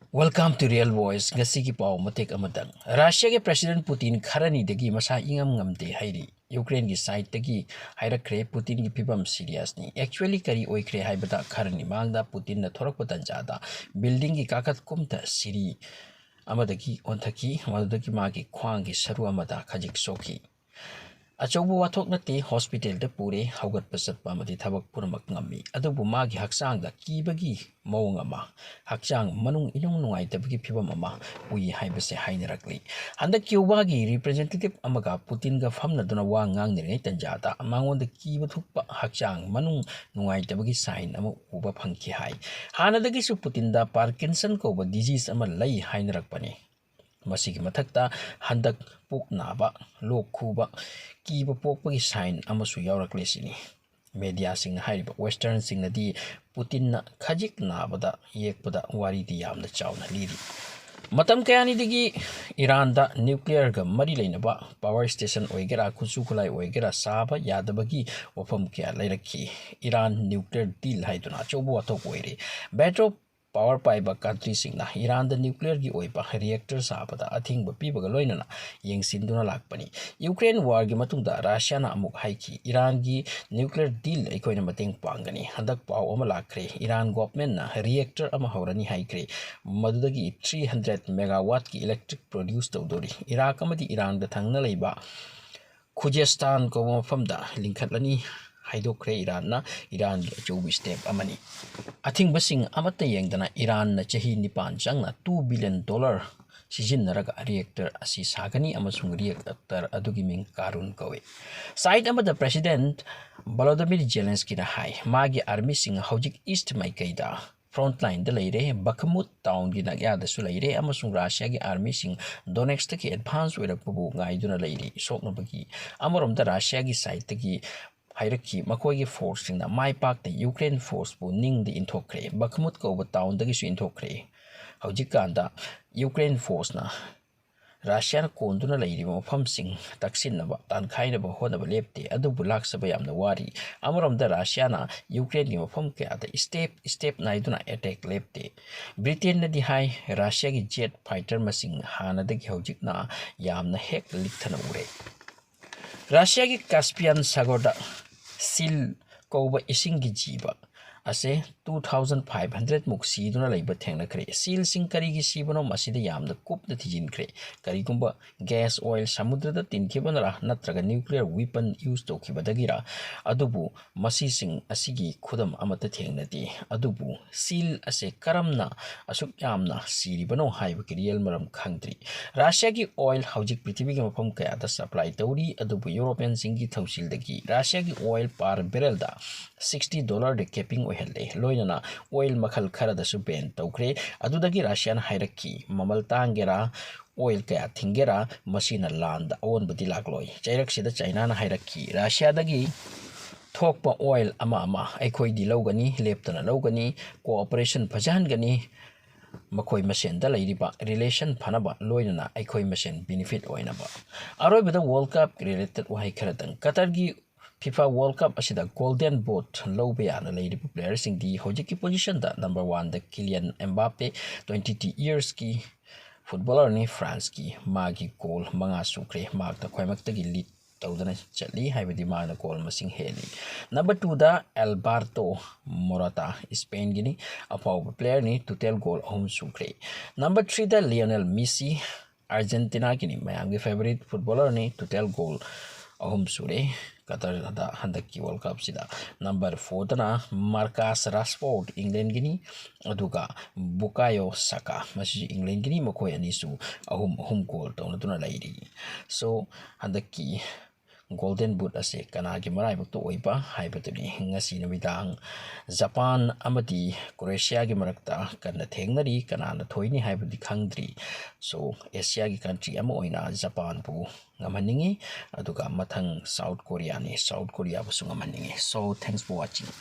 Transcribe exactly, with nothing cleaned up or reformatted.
Welcome to Real Voice꯫ ꯉꯁꯤꯒꯤ ꯄꯥꯎ ꯃꯇꯦꯛ ꯑꯃꯇꯪ꯫ ꯔꯁꯤꯌꯥꯒꯤ President Putin ꯈꯔꯅꯤꯗꯒꯤ ꯃꯁꯥ ꯏꯉꯝ ꯉꯝꯗꯦ ꯍꯥꯏꯔꯤ꯫ ꯌꯨꯀ꯭ꯔꯦꯟꯒꯤ sideꯇꯒꯤ ꯍꯥꯏꯔꯛꯈ꯭ꯔꯦ, Putinꯒꯤ ꯐꯤꯕꯝ seriously꯫ Actually ꯀꯔꯤ ꯑꯣꯏꯈ꯭ꯔꯦ ꯍꯥꯏꯕꯗ, ꯈꯔꯅꯤ ꯃꯃꯥꯡꯗ Putinꯅ ꯊꯣꯔꯛꯄ ꯇꯥꯟꯖꯥꯗ buildingꯒꯤ ꯀꯥꯈꯠ ꯀꯨꯝꯊ ꯁꯤꯔꯤ ꯑꯃꯗꯒꯤ ꯑꯣꯟꯊꯈꯤ, ꯃꯗꯨꯗꯒꯤ ꯃꯥꯒꯤ ꯈ꯭ꯋꯥꯡꯒꯤ ꯁꯔꯨ ꯑꯃꯗ ꯈꯖꯤꯛ ꯁꯣꯛꯈꯤ꯫ ꯑꯆꯧꯕ ꯋꯥꯊꯣꯛ ꯅꯠꯇꯦ, hospitalꯗ ꯄꯨꯔꯦ, ꯍꯧꯒꯠꯄ ꯆꯠꯄ ꯑꯃꯗꯤ ꯊꯕꯛ ꯄꯨꯝꯅꯃꯛ ꯉꯝꯃꯤ, ꯑꯗꯨꯕꯨ ꯃꯥꯒꯤ ꯍꯛꯆꯥꯡꯗ ꯀꯤꯕꯒꯤ ꯃꯑꯣꯡ ꯑꯃ, ꯍꯛꯆꯥꯡ ꯃꯅꯨꯡ ꯏꯅꯨꯡ ꯅꯨꯡꯉꯥꯏꯇꯕꯒꯤ ꯐꯤꯕꯝ ꯑꯃ ꯎꯏ ꯍꯥꯏꯕꯁꯦ ꯍꯥꯏꯅꯔꯛꯂꯤ꯫ ꯍꯟꯗꯛ ꯀ꯭ꯌꯨꯕꯥꯒꯤ representative ꯑꯃꯒ Putinꯒ ꯐꯝꯅꯗꯨꯅ ꯋꯥ ꯉꯥꯡꯅꯔꯤꯉꯩ ꯇꯟꯖꯥꯗ ꯃꯉꯣꯟꯗ ꯀꯤꯕ ꯊꯣꯛꯄ, ꯍꯛꯆꯥꯡ ꯃꯅꯨꯡ ꯅꯨꯡꯉꯥꯏꯇꯕꯒꯤ sign ꯑꯃ ꯎꯕ ꯐꯪꯈꯤ ꯍꯥꯏ꯫ ꯍꯥꯟꯅꯗꯒꯤꯁꯨ Putinꯗ Parkinson ꯀꯧꯕ disease ꯑꯃ ꯂꯩ ꯍꯥꯏꯅꯔꯛꯄꯅꯤ꯫ ꯃꯁꯤꯒꯤ ꯃꯊꯛꯇ ꯍꯟꯗꯛ ꯄꯨꯛ ꯅꯥꯕ, ꯂꯣꯛ ꯈꯨꯕ, ꯀꯤꯕ ꯄꯣꯛꯄꯒꯤ sign ꯑꯃꯁꯨ ꯌꯥꯎꯔꯛꯂꯦ ꯁꯤꯅꯤ꯫ Mediaꯁꯤꯡꯅ ꯍꯥꯏꯔꯤꯕ꯫ Westernꯁꯤꯡꯅꯗꯤ Putinꯅ ꯈꯖꯤꯛ ꯅꯥꯕꯗ ꯌꯦꯛꯄꯗ ꯋꯥꯔꯤꯗꯤ ꯌꯥꯝꯅ ꯆꯥꯎꯅ ꯂꯤꯔꯤ꯫ ꯃꯇꯝ ꯀꯌꯥꯅꯤꯗꯒꯤ ꯏꯔꯥꯟꯗ nuclearꯒ ꯃꯔꯤ ꯂꯩꯅꯕ power station ꯑꯣꯏꯒꯦꯔꯥ, ꯈꯨꯠꯁꯨ ꯈꯨꯠꯂꯥꯏ ꯑꯣꯏꯒꯦꯔꯥ, ꯁꯥꯕ ꯌꯥꯗꯕꯒꯤ ꯋꯥꯐꯝ ꯀꯌꯥ ꯂꯩꯔꯛꯈꯤ꯫ ꯏꯔꯥꯟ nuclear deal ꯍꯥꯏꯗꯨꯅ ꯑꯆꯧꯕ ꯋꯥꯊꯣꯛ ꯑꯣꯏꯔꯦ꯫ Petro power ꯄꯥꯏꯕ countryꯁꯤꯡꯅ ꯏꯔꯥꯟꯗ nuclearꯒꯤ ꯑꯣꯏꯕ reactor ꯁꯥꯕꯗ ꯑꯊꯤꯡꯕ ꯄꯤꯕꯒ ꯂꯣꯏꯅꯅ ꯌꯦꯡꯁꯤꯟꯗꯨꯅ ꯂꯥꯛꯄꯅꯤ꯫ Ukraine warꯒꯤ ꯃꯇꯨꯡꯗ ꯔꯁꯤꯌꯥꯅ ꯑꯃꯨꯛ ꯍꯥꯏꯈꯤ, "ꯏꯔꯥꯟꯒꯤ nuclear deal ꯑꯩꯈꯣꯏꯅ ꯃꯇꯦꯡ ꯄꯥꯡꯒꯅꯤ꯫" ꯍꯟꯗꯛ ꯄꯥꯎ ꯑꯃ ꯂꯥꯛꯈ꯭ꯔꯦ, ꯏꯔꯥꯟ governmentꯅ reactor ꯑꯃ ꯍꯧꯔꯅꯤ ꯍꯥꯏꯈ꯭ꯔꯦ꯫ ꯃꯗꯨꯗꯒꯤ three hundred megawattꯀꯤ electric produce ꯇꯧꯗꯣꯔꯤ꯫ ꯏꯔꯥꯛ ꯑꯃꯗꯤ ꯏꯔꯥꯟꯒ ꯊꯪꯅ ꯂꯩꯕ ꯈꯨꯖꯦꯁꯇꯥꯟ ꯀꯧꯕ ꯃꯐꯝꯗ ꯂꯤꯡꯈꯠꯂꯅꯤ ꯍꯥꯏꯗꯣꯛꯈ꯭ꯔꯦ꯫ ꯏꯔꯥꯟꯅ ꯏꯔꯥꯟꯒꯤ ꯑꯆꯧꯕ step ꯑꯃꯅꯤ꯫ ꯑꯊꯤꯡꯕꯁꯤꯡ ꯑꯃꯠꯇ ꯌꯦꯡꯗꯅ ꯏꯔꯥꯟꯅ ꯆꯍꯤ ꯅꯤꯄꯥꯟ ꯆꯪꯅ two billion dollar ꯁꯤꯖꯤꯟꯅꯔꯒ reactor ꯑꯁꯤ ꯁꯥꯒꯅꯤ ꯑꯃꯁꯨꯡ reactor ꯑꯗꯨꯒꯤ ꯃꯤꯡ ꯀꯥꯔꯨꯟ ꯀꯧꯏ꯫ Side ꯑꯃꯗ President Volodymyr Zelenskyꯅ ꯍꯥꯏ, ꯃꯥꯒꯤ armyꯁꯤꯡ ꯍꯧꯖꯤꯛ east ꯃꯥꯏꯀꯩꯗ frontlineꯗ ꯂꯩꯔꯦ꯫ Bakhmut townꯒꯤ ꯅꯛꯌꯥꯗꯁꯨ ꯂꯩꯔꯦ ꯑꯃꯁꯨꯡ ꯔꯁꯤꯌꯥꯒꯤ armyꯁꯤꯡ Donetskꯇꯒꯤ advance ꯑꯣꯏꯔꯛꯄꯕꯨ ꯉꯥꯏꯗꯨꯅ ꯂꯩꯔꯤ꯫ ꯁꯣꯛꯅꯕꯒꯤ ꯑꯃꯔꯣꯝꯗ ꯔꯁꯤꯌꯥꯒꯤ sideꯇꯒꯤ ꯍꯥꯏꯔꯛꯈꯤ, ꯃꯈꯣꯏꯒꯤ forceꯁꯤꯡꯅ ꯃꯥꯏ ꯄꯥꯛꯅ Ukraine forceꯄꯨ ꯅꯤꯡꯗ ꯏꯟꯊꯣꯛꯈ꯭ꯔꯦ꯫ Bakhmut ꯀꯧꯕ townꯗꯒꯤꯁꯨ ꯏꯟꯊꯣꯛꯈ꯭ꯔꯦ꯫ ꯍꯧꯖꯤꯛꯀꯥꯟꯗ Ukraine forceꯅ ꯔꯁꯤꯌꯥꯅ ꯀꯣꯟꯗꯨꯅ ꯂꯩꯔꯤꯕ ꯃꯐꯝꯁꯤꯡ ꯇꯛꯁꯤꯟꯅꯕ, ꯇꯥꯟꯈꯥꯏꯅꯕ ꯍꯣꯠꯅꯕ ꯂꯦꯞꯇꯦ꯫ ꯑꯗꯨꯕꯨ ꯂꯥꯛꯆꯕ ꯌꯥꯝꯅ ꯋꯥꯔꯤ꯫ ꯑꯃꯔꯣꯝꯗ ꯔꯁꯤꯌꯥꯅ ꯌꯨꯀ꯭ꯔꯦꯟꯒꯤ ꯃꯐꯝ ꯀꯌꯥꯗ step step ꯅꯥꯏꯗꯨꯅ attack ꯂꯦꯞꯇꯦ꯫ ꯕ꯭ꯔꯤꯇꯦꯟꯅꯗꯤ ꯍꯥꯏ, ꯔꯁꯤꯌꯥꯒꯤ jet fighter ꯃꯁꯤꯡ ꯍꯥꯟꯅꯗꯒꯤ ꯍꯧꯖꯤꯛꯅ ꯌꯥꯝꯅ ꯍꯦꯛ ꯂꯤꯛꯊꯅ ꯎꯔꯦ꯫ ꯔꯁꯤꯌꯥꯒꯤ ꯀꯥꯁꯄꯤꯌꯥꯟ ꯁꯥꯒꯔꯗ seal ꯀꯧꯕ ꯏꯁꯤꯡꯒꯤ ꯖꯤꯕ ꯑꯁꯦ two thousand five hundred ꯃꯨꯛ ꯁꯤꯗꯨꯅ ꯂꯩꯕ ꯊꯦꯡꯅꯈ꯭ꯔꯦ꯫ Sealꯁꯤꯡ ꯀꯔꯤꯒꯤ ꯁꯤꯕꯅꯣ? ꯃꯁꯤꯗ ꯌꯥꯝꯅ ꯀꯨꯞꯅ ꯊꯤꯖꯤꯟꯈ꯭ꯔꯦ꯫ ꯀꯔꯤꯒꯨꯝꯕ gas oil ꯁꯃꯨꯗ꯭ꯔꯗ ꯇꯤꯟꯈꯤꯕꯅꯔꯥ ꯅꯠꯇ꯭ꯔꯒ nuclear weapon use ꯇꯧꯈꯤꯕꯗꯒꯤꯔꯥ? ꯑꯗꯨꯕꯨ ꯃꯁꯤꯁꯤꯡ ꯑꯁꯤꯒꯤ ꯈꯨꯗꯝ ꯑꯃꯠꯇ ꯊꯦꯡꯅꯗꯦ꯫ ꯑꯗꯨꯕꯨ seal ꯑꯁꯦ ꯀꯔꯝꯅ ꯑꯁꯨꯛ ꯌꯥꯝꯅ ꯁꯤꯔꯤꯕꯅꯣ ꯍꯥꯏꯕꯒꯤ real ꯃꯔꯝ ꯈꯪꯗ꯭ꯔꯤ꯫ ꯔꯁꯤꯌꯥꯒꯤ oil ꯍꯧꯖꯤꯛ ꯄ꯭ꯔꯤꯊꯤꯕꯤꯒꯤ ꯃꯐꯝ ꯀꯌꯥꯗ supply ꯇꯧꯔꯤ, ꯑꯗꯨꯕꯨ Europeanꯁꯤꯡꯒꯤ ꯊꯧꯁꯤꯜꯗꯒꯤ ꯔꯁꯤꯌꯥꯒꯤ oil per barrelꯗ sixty dollarꯗ capping ꯑꯣꯏꯍꯜꯂꯦ, ꯂꯣꯏꯅꯅ oil ꯃꯈꯜ ꯈꯔꯗꯁꯨ ban ꯇꯧꯈ꯭ꯔꯦ꯫ ꯑꯗꯨꯗꯒꯤ ꯔꯁꯤꯌꯥꯅ ꯍꯥꯏꯔꯛꯈꯤ, ꯃꯃꯜ ꯇꯥꯡꯒꯦꯔꯥ, oil ꯀꯌꯥ ꯊꯤꯡꯒꯦꯔꯥ, ꯃꯁꯤꯅ ꯂꯥꯟꯗ ꯑꯑꯣꯟꯕꯗꯤ ꯂꯥꯛꯂꯣꯏ꯫ ꯆꯩꯔꯛꯁꯤꯗ ꯆꯥꯏꯅꯥꯅ ꯍꯥꯏꯔꯛꯈꯤ, ꯔꯁꯤꯌꯥꯗꯒꯤ ꯊꯣꯛꯄ oil ꯑꯃ ꯑꯃ ꯑꯩꯈꯣꯏꯗꯤ ꯂꯧꯒꯅꯤ, ꯂꯦꯞꯇꯅ ꯂꯧꯒꯅꯤ, cooperation ꯐꯖꯍꯟꯒꯅꯤ, ꯃꯈꯣꯏ ꯃꯁꯦꯟꯗ ꯂꯩꯔꯤꯕ relation ꯐꯅꯕ, ꯂꯣꯏꯅꯅ ꯑꯩꯈꯣꯏ ꯃꯁꯦꯟ benefit ꯑꯣꯏꯅꯕ꯫ ꯑꯔꯣꯏꯕꯗ World Cup related ꯋꯥꯍꯩ ꯈꯔꯗꯪ꯫ ꯀꯇꯔꯒꯤ FIFA World Cup ꯑꯁꯤꯗ Golden Boot ꯂꯧꯕ ꯌꯥꯅ ꯂꯩꯔꯤꯕ playerꯁꯤꯡꯗꯤ ꯍꯧꯖꯤꯛꯀꯤ positionꯗ number oneꯗ Kylian Mbappe, twenty two yearsꯀꯤ footballerꯅꯤ, Franceꯀꯤ꯫ ꯃꯥꯒꯤ goal ꯃꯉꯥ ꯁꯨꯈ꯭ꯔꯦ, ꯃꯍꯥꯛꯇ ꯈ꯭ꯋꯥꯏꯃꯛꯇꯒꯤ lead ꯇꯧꯗꯨꯅ ꯆꯠꯂꯤ, ꯍꯥꯏꯕꯗꯤ ꯃꯥꯅ goal ꯃꯁꯤꯡ ꯍꯦꯜꯂꯤ꯫ Number twoꯗ Alvaro Morata, Spainꯒꯤꯅꯤ, ꯑꯐꯥꯎꯕ playerꯅꯤ, total goal ꯑꯍꯨꯝ ꯁꯨꯈ꯭ꯔꯦ꯫ Number threeꯗ Lionel Messi, Argentinaꯒꯤꯅꯤ, ꯃꯌꯥꯝꯒꯤ favourite footballerꯅꯤ, total goal ꯑꯍꯨꯝ ꯁꯨꯔꯦ ꯀꯇꯔꯗ ꯍꯟꯗꯛꯀꯤ World Cupꯁꯤꯗ꯫ Number fourꯗꯅ Marcus Rashford, Englandꯒꯤꯅꯤ, ꯑꯗꯨꯒ Bukayo Saka, ꯃꯁꯤꯁꯨ Englandꯒꯤꯅꯤ, ꯃꯈꯣꯏ ꯑꯅꯤꯁꯨ ꯑꯍꯨꯝ ꯑꯍꯨꯝ goal ꯇꯧꯅꯗꯨꯅ ꯂꯩꯔꯤ꯫ So, ꯍꯟꯗꯛꯀꯤ Golden Boot ꯑꯁꯦ ꯀꯅꯥꯒꯤ ꯃꯔꯥꯏꯕꯛꯇ ꯑꯣꯏꯕ ꯍꯥꯏꯕꯗꯨꯅꯤ꯫ ꯉꯁꯤ ꯅꯨꯃꯤꯗꯥꯡ ꯖꯄꯥꯟ ꯑꯃꯗꯤ ꯀ꯭ꯔꯣꯑꯦꯁꯤꯌꯥꯒꯤ ꯃꯔꯛꯇ ꯀꯟꯅ ꯊꯦꯡꯅꯔꯤ, ꯀꯅꯥꯅ ꯊꯣꯏꯅꯤ ꯍꯥꯏꯕꯗꯤ ꯈꯪꯗ꯭ꯔꯤ꯫ So, ꯑꯦꯁꯤꯌꯥꯒꯤ country ꯑꯃ ꯑꯣꯏꯅ ꯖꯄꯥꯟꯕꯨ ꯉꯝꯍꯟꯅꯤꯡꯉꯤ, ꯑꯗꯨꯒ ꯃꯊꯪ South Koreaꯅꯤ, South Koreaꯕꯨꯁꯨ ꯉꯝꯍꯟꯅꯤꯡꯉꯤ꯫ So, thanks for watching.